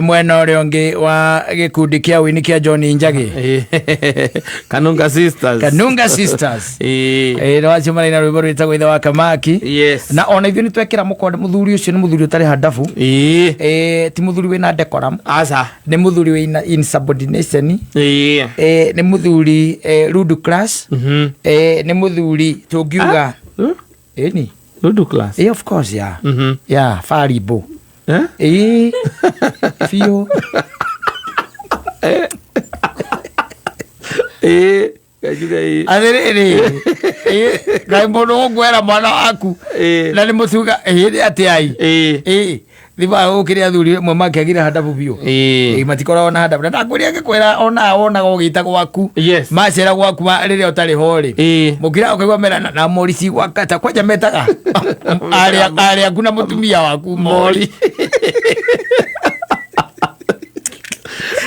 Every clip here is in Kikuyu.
Mwena ũrĩa ũngĩ wa gĩkundi kĩa ũini kĩa John Njagi. Kanunga Sisters. Kanunga Sisters. Ĩĩ. Nĩ wacio maraina rwĩmbo rwĩtagwo ithe wa kamaki. Yes. Na ona ithuĩ nĩ twekĩra mũkonde mũthuri ũcio, nĩ mũthuri ũtarĩ handabu. Ti mũthuri wĩna decorum. Aca. Nĩ mũthuri wĩna insubordination. Ĩĩ. Nĩ mũthuri rude class. Nĩ mũthuri tũngiuga ĩni. Rude class. Of course, yeah. Yeah, farimbo. Eh? Ĩĩ, biũ. Ĩĩ. Njuge ĩĩ. Atĩrĩrĩ, kaĩ mũndũ ũkwera mwana waku na nĩ mũtuga ĩĩ nĩ atĩ ai. Ĩĩ. Ĩĩ, thiba gũkĩrĩ athuri amwe makĩagire handabu biũ. Ĩĩ. Ĩĩ, matikoragwo na handabu na ndakwĩria ngĩkwĩra ona wonaga ũgĩta gwaku. Yes. Macera gwaku rĩrĩa ũtarĩ ho rĩ, Ĩĩ. mũkira ũkaigua mera na mori cigwakata kwanja metaga arĩ aku na mũtumia waku mori,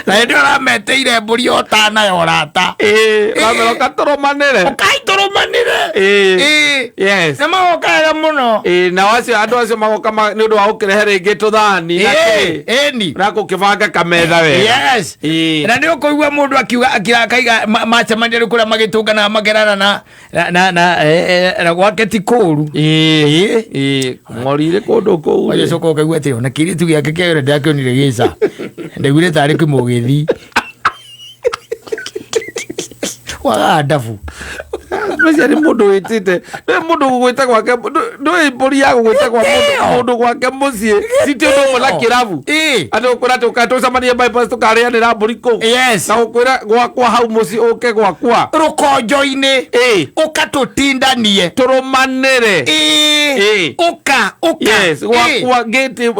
na hĩndĩ ĩyo ũrametĩire mbũri otana ya ũrata. Ĩĩ. Wamera ũkatũrũmanĩre. Ũkaitũrũmanĩre. Ĩĩ. Ĩĩ. Yes. Na magoka wega mũno. Ĩĩ, nao acio andũ acio magoka nĩ ũndũ wa gũkĩrehe rĩngĩ tũthani na kĩ Ĩni. Na gũkĩbanga kametha wega. Yes. Ĩĩ. Na nĩ ũkũigua mũndũ akiuga akira akaiga macemania rĩu kũrĩa magĩtũnganaga makerana na gwake ti kũũru. Ĩĩ. Ĩĩ. Ng'ori irĩ kũndũ kũu rĩ. Ũgĩcoka ũkaigua atĩ ona kĩirĩtu gĩake kĩa wĩra ndakĩonire gĩca, ndaiguire tarĩ kĩmũgĩthi wagaga ndabu. Mbeca nĩ mũndũ wĩtĩte, nĩ mũndũ gũgwĩta gwake, ndũĩ mbũri ya gũgwĩta kwa mũndũ mũndũ gwake mũciĩ citi ũndũ ũmwe na kĩrabu. Ĩĩ. Atĩ ũkwĩra atĩ ũkae tũcemanie bypass tũkarĩanĩra mbũri kũu. Yes. Na gũkwĩra gwakwa hau mũciĩ ũke gwakwa. Rũkonjo-inĩ. Ĩĩ. Ũkatũtindanie. Tũrũmanĩre. Ĩĩ. Ĩĩ. Ũka ũka. Yes. Ĩĩ. Gwakwa ngĩti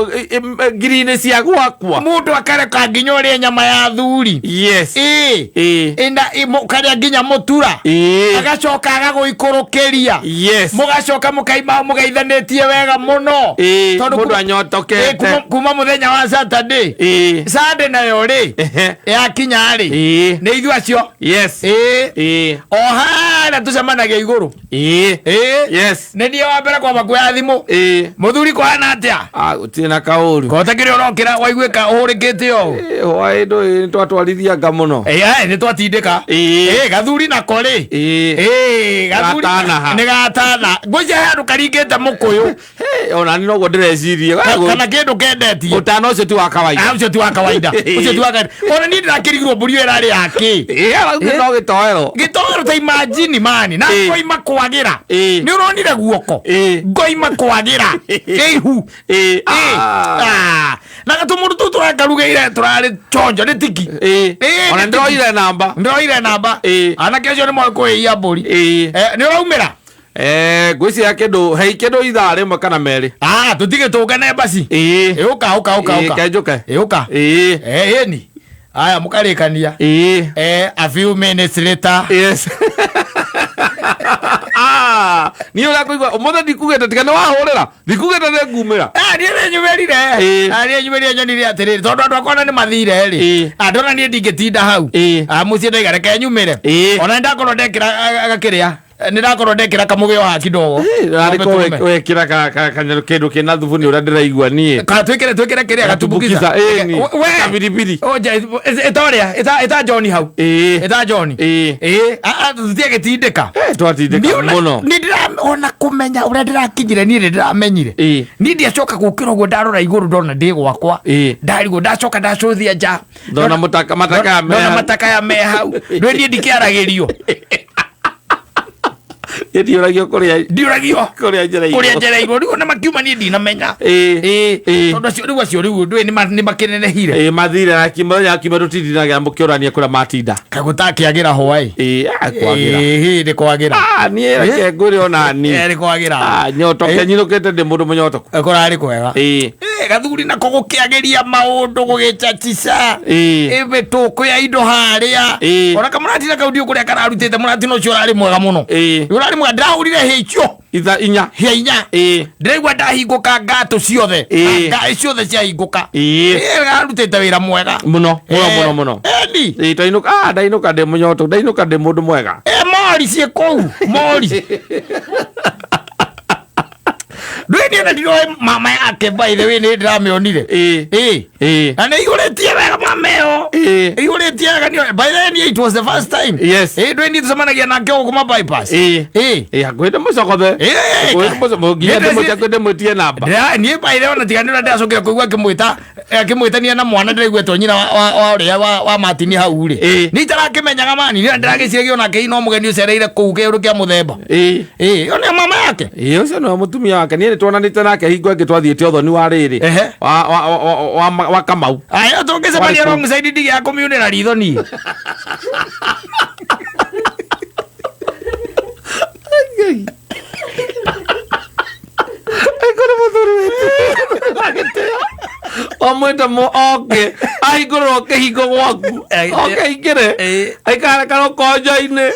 ngiri-inĩ cia gwakwa. Mũndũ akareka nginya ũrĩe nyama ya thuri. Yes. Ĩĩ. Ĩĩ. Ĩna ũkarĩa nginya mũtura. Ĩĩ. Agacoka agagũikũrũkĩria. Yes. Mũgacoka mũkaima mũgeithanĩtie wega mũno. Ĩĩ. Tondũ Mũndũ Ĩĩ, anyotokete. kuma mũthenya wa Saturday. Ĩĩ. Sunday nayo rĩ, Ehe. yakinya rĩ, Ĩĩ. nĩ ithuĩ acio. Yes. Ĩĩ. Ĩĩ. O harĩa tũcemanagia igũrũ. Ĩĩ. Ĩĩ. Yes. Nĩ niĩ wa mbere kwamba kuoya thimũ. Ĩĩ. Mũthuri, kũhana atĩa? Ah, gũtirĩ na kaũru. Kota kĩrĩa ũrokĩra waiguĩka ũhũrĩkĩte ũũ. Ĩĩ, hwaĩ ndũĩ nĩtwatwarithia nga mũno. Ĩĩ, ae, nĩ twatindĩka. Ĩĩ. Ĩĩ, gathuri nako rĩ. Ĩĩ. Ĩĩ, gathuri Gatanaha. nĩ gatana. Ngwĩciria he handũ karingĩte mũkũyũ. Hey, ona ni noguo ndĩrecirie. Kana kĩndũ kendetie. Ũtana ũcio ti wa kawaida. Ah, ũcio ti wa kawaida, ũcio ti wa kawaida. Ona niĩ ndĩrakĩrigirwo mbũri ĩyo ĩrarĩ ya kĩ. Ĩĩ, araugire no gĩtoero. Gĩtoero, ta imagine mani na Ĩĩ. ngoima kwagĩra. Ĩĩ. Nĩ ũronire guoko. Ĩĩ. Ngoima kwagĩra ĩihu. Ĩĩ. Ĩĩ. Ah. Na gatũmũndũ tũu tũrakarugĩire tũrarĩ chonjo nĩ tiki. Ĩĩ. Ĩĩ, Ona nĩ ndĩroire namba. Ndĩroire namba. Ĩĩ. Anake acio nĩ moĩ kũhĩia mbũri. Ĩĩ. Nĩ ũraumĩra? Eh, ngwĩciria kĩndũ hei kĩndũ ithaa rĩmwe kana merĩ. Ah, tũtige tũngane basi. Ĩĩ. Ĩ, ũka ũka ũka. Ĩĩ, Ũka. kenjũke. Ĩ, ũka. Ĩĩ. Ĩni aya mũkarĩkania. Ĩĩ. A few minutes later. Yes. Ah, niĩ ũrĩa kũigua ũmũthĩ ndikugĩte tiga nĩ wahũrĩra ndikugĩte nĩ ngumĩra. Ah, niĩ nĩ nyumĩrire. Ĩĩ. Ah, niĩ nyumĩrire nyonire atĩrĩrĩ, tondũ andũ akwa ona nĩ mathire rĩ. Ĩĩ. Ah, ndona niĩ ndingĩtinda hau. Ĩĩ. Ah, mũciĩ ndaiga reke nyumĩre. Ĩĩ. Ona nĩ ndakorwo ndekĩra gakĩrĩa, nĩ ndakorwo ndekĩra kamũgĩo haha kidogo. Arĩko wekĩra kanyamũ kĩndũ kĩna thubu nĩ ũrĩa ndĩraigua niĩ. Kana twĩkĩre kĩrĩa gatumbukiza. Gatumbukiza, ĩĩ ni. We. Kabiribiri. Oh, ĩta ũrĩa ĩta John hau. Ĩĩ. Ĩta John. Ĩĩ. Ĩĩ, tũtige gĩtindĩka. Eh, twatindĩka mũno. Nĩ ndĩra ona kũmenya ũrĩa ndĩrakinyire, niĩ nĩ ndĩramenyire. Ĩĩ. Niĩ ndiacoka gũkĩra ũguo, ndarora igũrũ ndona ndĩ gwakwa. Ĩĩ. Ndarigwo, ndacoka ndacũthia nja. Ndona matakaya me ndona hau. matakaya me hau, ndwĩ niĩ ndikĩaragĩrio. Niĩ ndiũragio kũrĩa Ndiũragio kũrĩa njereirwo. Kũrĩa njereirwo rĩu ona makiuma niĩ ndinamenya. Ĩĩ. Ĩĩ. Ĩĩ. Tondũ acio rĩu acio rĩu ndũĩ nĩ makĩnenehire. Ĩĩ, mathire na mũthenya wa kiumia tũtindinaga mũkĩũrania kũrĩa matinda. Kagũtakĩagĩra hwaĩ. Ĩĩ, ah, kwagĩra. Ĩĩ, nĩ kwagĩra. Ah, niĩ reke ngwĩre ona niĩ. Ĩĩ, nĩ kwagĩra. Ah, nyotoke nyinũkĩte ndĩ mũndũ mũnyotoku. Kũrarĩ kwega. Ĩĩ. Ĩĩ, gathuri nako gũkĩagĩria maũndũ gũgĩchachica. Ĩĩ. Mĩtũkũ ya indo harĩa. Ĩĩ. Ona kamũratina kau ndiũ kũrĩa kararutĩte, mũratina ũcio ũrarĩ mwega mũno. Ĩĩ. Ũrarĩ mwega, ndĩrahũrire hĩa icio. Itha inya. Hĩa 4. Ĩĩ. Ndĩraigua ndahingũka ngatũ ciothe. Ĩĩ. Ngaĩ ciothe ciahingũka. Ĩĩ. Ĩĩ, kararutĩte wĩra mwega. Mũno mũno mũno mũno. Eni. Ĩĩ, ndainũka, ah, ndainũka ndĩ mũnyotoku, ndainũka ndĩ mũndũ mwega. Ĩ, mori ciĩ kũu mori. Ndũĩ niĩ na ndiroĩ mama yake, by the way, nĩ ndĩramĩonire. Ĩĩ. Ĩĩ. Ĩĩ. Na nĩ iyũrĩtie wega mama ĩyo. Ĩĩ. Iyũrĩtie wega niĩ, by the way, niĩ it was the first time. Yes. Ĩĩ, ndũĩ niĩ tũcemanagia nake gũkũ ma bypass. Ĩĩ. Ĩĩ. Ĩĩ, hakuhĩ nĩ mũcokothe. Ĩĩ. Hakuhĩ nĩ mũcokothe. Nginya Nĩ ndĩci- ndĩmwĩtie ndĩmwĩtie namba. Niĩ by the way, ona tiga nĩ ũrĩa ndĩracokire kũigua akĩmwĩtania na mwana, ndĩraiguĩtwo nyina wa ũrĩa wa Martin hau rĩ. Ĩĩ. Niĩ itarakĩmenyaga mani, nĩ ndĩragĩciragia onake no mũgeni ũcereire kũu kĩũndũ kĩa mũthemba. Ĩĩ. Ĩĩ, ĩyo nĩyo mama yake. Ĩĩ, ũcio nĩwe mũtumia wake. Niĩ nĩtuonanĩte nake hingo ĩngĩ twathiĩte ũthoni wa rĩrĩ. Ehe. Wa Kamau. Aya, tũngĩcemania Warĩ kũ? wrong side ndigĩa kũmiunĩra ritho niĩ. Aikore mũthuri witũ agĩtĩo omwĩte oke ahingũrĩrwo kĩhingo gwaku, oke aingĩre, aikare karũkonjo-inĩ,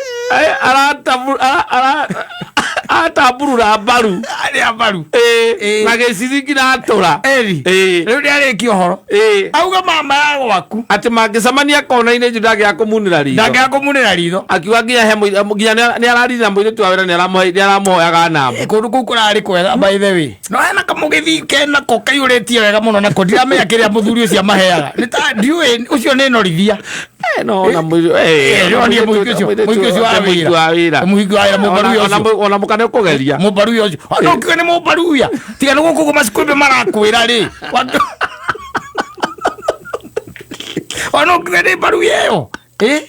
aratamburura mbaru. Arĩa mbaru. Ĩĩ, na gĩcici nginya atũra. Eri. Ĩĩ. Rĩu nĩarĩkia ũhoro. Ĩĩ. Auga mama ya gwaku. Atĩ mangĩcemania kona-inĩ njũ ndangĩaga kũmunĩra ritho. Ndangĩaga kũmunĩra ritho. Akiuga nginya he nginya nĩ ararire na mũirĩtu wa wĩra, nĩ aramũhoyaga namba. Kũndũ kũu kũrarĩ kwega, by the way. No hena kamũgĩthi kenako kaiyũrĩtie wega mũno, nako ndiramenya kĩrĩa mũthuri ũcio amaheaga, nĩ ta ndiũĩ ũcio nĩ norithia. Eh, no na mũirĩtu Eh, no niĩ mũhiki ũcio wa mũhiki wa wĩra. Mũhiki wa wĩra, mũmbaruya ũcio. Ona mũka nĩ ũkũgeria. Mũmbaruya ũcio no kiuge nĩ mũmbaruya, tiga nĩ gũkũ macikwĩmbe marakwĩra rĩ, ona ũkiuge nĩ mbaruya ĩyo. Eh?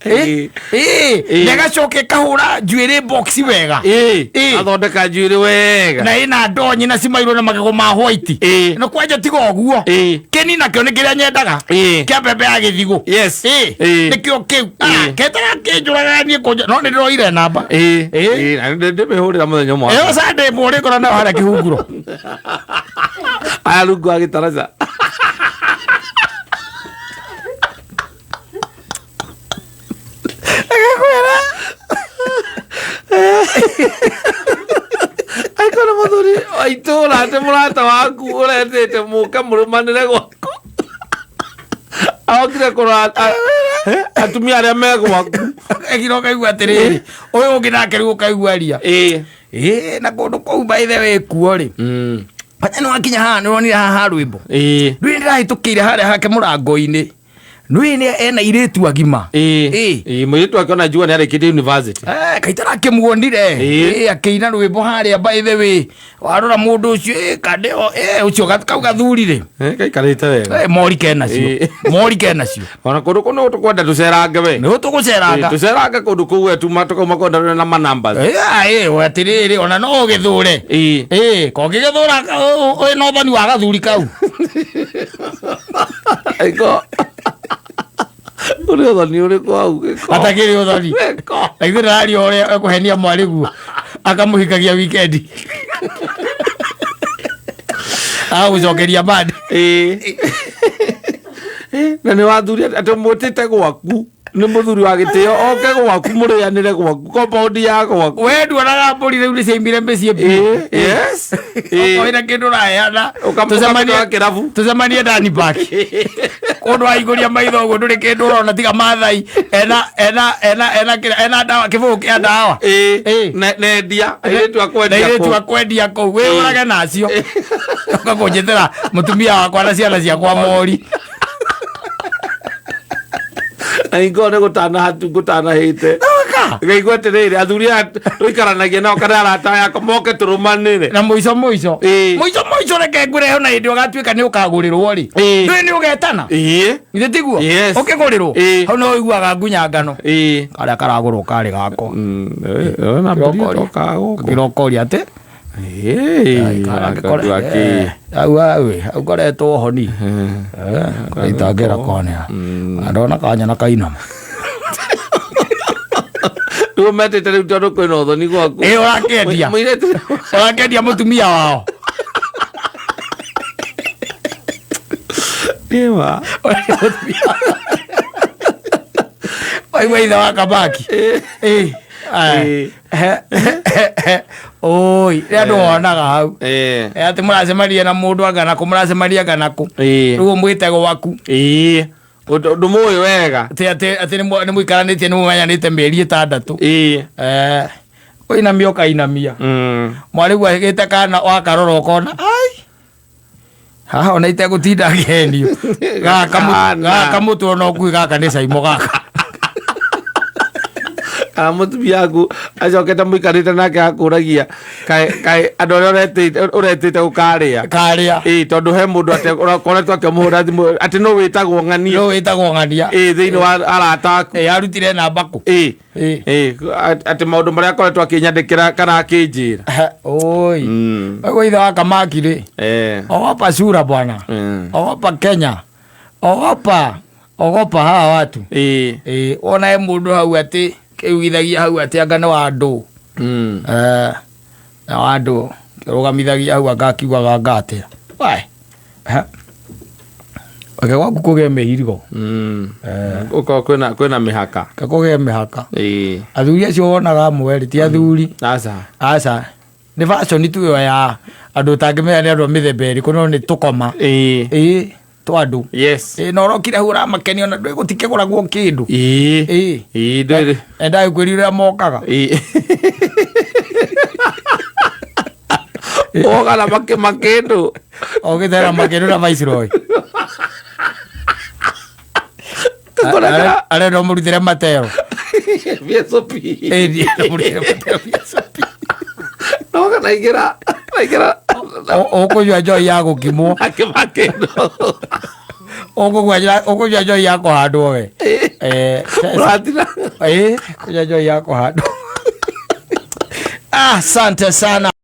Eh? Ĩĩ. Eh, na ĩgacoka ĩkahũra njuĩrĩ box wega. Ĩĩ. Ĩĩ. Athondeka njuĩrĩ wega. Na ĩna ndonyi na cimairwo na magego ma white. Ĩĩ. Na kwanja tiga ũguo. Ĩĩ. Kĩni nakĩo nĩ kĩrĩa nyendaga. Ĩĩ. Kĩa mbembe ya gĩthigũ. Yes. Ĩĩ. Ĩĩ. Nĩkĩo kĩu. Ah, Ĩĩ. ketaga kĩnjũragaga niĩ kũnja no nĩ ndĩroire namba. Ĩĩ. Ĩĩ. Ĩĩ, na ndĩmĩhũrĩra mũthenya ũmwe. Ĩyo Sunday mũrĩkora nayo harĩa kĩhunguro. Aya rungu wa gĩtaraca. Agakwĩra. Aikona mũthuri wa itũũra atĩ mũrata waku ũretĩte mũke mũrũmanĩre gwaku arokire kũrora atumia arĩa me gwaku. Ĩgira ũkaigua atĩrĩrĩ, ũyũ ũngĩ nake rĩu ũkaigua ria. Ĩĩ. Ĩĩ, na kũndũ kũu by the way kuo rĩ. Kwanja nĩ wakinya haha, nĩ wonire haha ha rwĩmbo. Ĩĩ. Rwĩ ndĩrahĩtũkĩire harĩa hake mũrango-inĩ. Nĩ nĩ ena irĩtu agima. Ĩĩ. Ĩĩ. Ĩĩ, mũirĩtu wake ona njua nĩ arĩkĩtie university. Eh, kaita rakĩmuonire. Ĩĩ. Ĩĩ, akĩina rwĩmbo harĩa, by the way. Warora mũndũ ũcio, ĩĩ, kande ĩĩ, ũcio kau gathuri rĩ. Eh, gaikarĩte wega. Eh, mori kenacio. Ĩĩ. Mori kenacio. Ona kũndũ kũu nĩ tũkwenda tũcerange we. Nĩ tũgũceranga. Ĩĩ, tũcerange kũndũ kũu we tuma tũkauma kwenda na manamba. Ĩĩ, ĩĩ, atĩrĩrĩ, ona no ũgĩthũre. Ĩĩ. Ĩĩ, kongĩgĩthũra wĩna ũthoni wa gathuri kau. Aiko. Ũrĩ ũthoni ũrĩkũ hau gĩko? Atakĩrĩ ũthoni. Gĩko. Na ithuĩ ndĩraria ũrĩa ekũhenia mwarĩ guo akamũhikagia wikendi, agagũcokeria bandi. Ĩĩ. Ĩĩ, na nĩ wathuri atĩ mwĩtĩte gwaku nĩ mũthuri wa gĩtĩo oke gwaku mũrĩanĩre gwaku compound ya gwaku. We nduonaga mbũri rĩu nĩ ciaimire mĩciĩ biũ? Ĩĩ, yes. Ĩĩ. Okorwo wĩna kĩndũ ũraheana, Ũkamũtwara kĩrabu. Tũcemanie Dani Park, kũndũ waihũria maitho ũguo ndũrĩ kĩndũ ũrona tiga Mathai ena ena ena ena ena ndawa, kĩbũyũ kĩa ndawa. Ĩĩ. Ĩĩ. Nendia airĩtu a na kwendia airĩtu kũu. a kwendia kũu wĩũrage nacio ũkakũnjĩtĩra mũtumia wakwa na ciana ciakwa mori. Na ingoo nĩ gũtanahatu ngũtanahĩte ngaigua atĩrĩrĩ, athuri aya tũikaranagia nao kana arata yakwa moke tũrũmanĩre. Na mũico mũico, Ĩĩ. mũico mũico, reke ngwĩre, ona hĩndĩ ũgatuĩka nĩ ũkagũrĩrwo rĩ, Ĩĩ. ndũĩ nĩ ũgetana. Ĩĩ. Githĩ tiguo? Yes. Ũkĩgũrĩrwo Ĩĩ. hau no ũiguaga ngunyangano Ĩĩ. karĩa karagũrwo karĩ gakwa. Na mbũri ĩtokaga gũkũ. Kĩrokoria atĩ Ĩĩ, akandũ akĩ. Hau hau hau ngoretwo honi itangĩra konea ndona kanyona kainama. Rĩu metĩte rĩu tondũ kwĩna ũthoni gwaku. Ĩ, ũrakĩendia. Mũirĩtu. Ũrakĩendia mũtumia wao. Nĩma. Waigua ithe wa kabaki. Ĩ, aya. Oi, rĩ andũ wonaga hau. Ĩĩ. Ĩ, atĩ mũracemania na mũndũ anga nakũ, mũracemania anga nakũ. Ĩĩ. Rĩu ũmwĩte gwaku. Ĩĩ. Ndũmũĩ wega. Atĩ nĩ mũikaranĩtie, nĩ mũmenyanĩte mĩeri 6. Ĩĩ. Eh, Ũinamia ũkainamia. Mwarĩguo ahĩgĩte kana wakarora ũkona ai haha ona itegũtinda ngĩhenio. Gaka Kana. gaka mũtwe ona ũkuĩ gaka nĩ caimo gaka. Kana mũtumia waku acokete mũikarĩte nake akũragia kaĩ kaĩ andũ arĩa ũretĩte ũretĩte ũkarĩa. Karĩa. Ĩĩ tondũ he mũndũ ate ũkoretwo akĩmũhũra thimũ atĩ no wĩtagwo ng'ania. No wĩtagwo ng'ania. Ĩĩ thĩinĩ wa arata aku. Ĩ arutire namba kũ? Ĩĩ. Ĩ. Ĩĩ atĩ maũndũ marĩa akoretwo akĩnyandĩkĩra kana akĩnjĩra. Oi. Ũguo ithe wa kamaki rĩ. Eh. Ogopa sura bwana. Ogopa Kenya. Ogopa. Ogopa hawa watu. Ĩĩ. Ĩ wona he mũndũ hau atĩ kĩugithagia hau atĩ anga nĩ wa andũ. Eh, na wa andũ kĩrũgamithagia hau anga akiugaga anga atĩa. Wae. Ha. Reke gwaku kũgĩe mĩhirigo. Ũkorwo kwĩna kwĩna mĩhaka. Reke kũgĩe mĩhaka. Ĩĩ. Athuri acio wonaga amwe rĩ ti athuri. Aca. Aca. Nĩ fashion tu ĩyo ya andũ ũtangĩmenya nĩ andũ a mĩthemba ĩrĩkũ no nĩ tũkoma. Ĩĩ. Ĩĩ twa andũ. Yes. Ĩĩ na ũrokire hau ũramakenio na ndũĩ gũtikĩgũragwo kĩndũ. Ĩĩ. Ĩĩ. Ĩĩ ndũĩ. Endaga kwĩria ũrĩa mokaga. Ĩĩ. Woga na makĩma kĩndũ. Ogĩtera makĩndũ na Viceroy. Tũkũrekera. Arenda ũmũrutĩre matero. VSOP. Ĩĩ ndienda ũmũrutĩre matero VSOP. Noga naingĩra naingĩra Ũkũnyua njohi ya gũkimwo. akĩma kĩndũ. Ũkũnyua njohi ya kũhandwo we. Eh, Ũratina. Eh, kunywa njohi ya kũhandwo. Asante sana.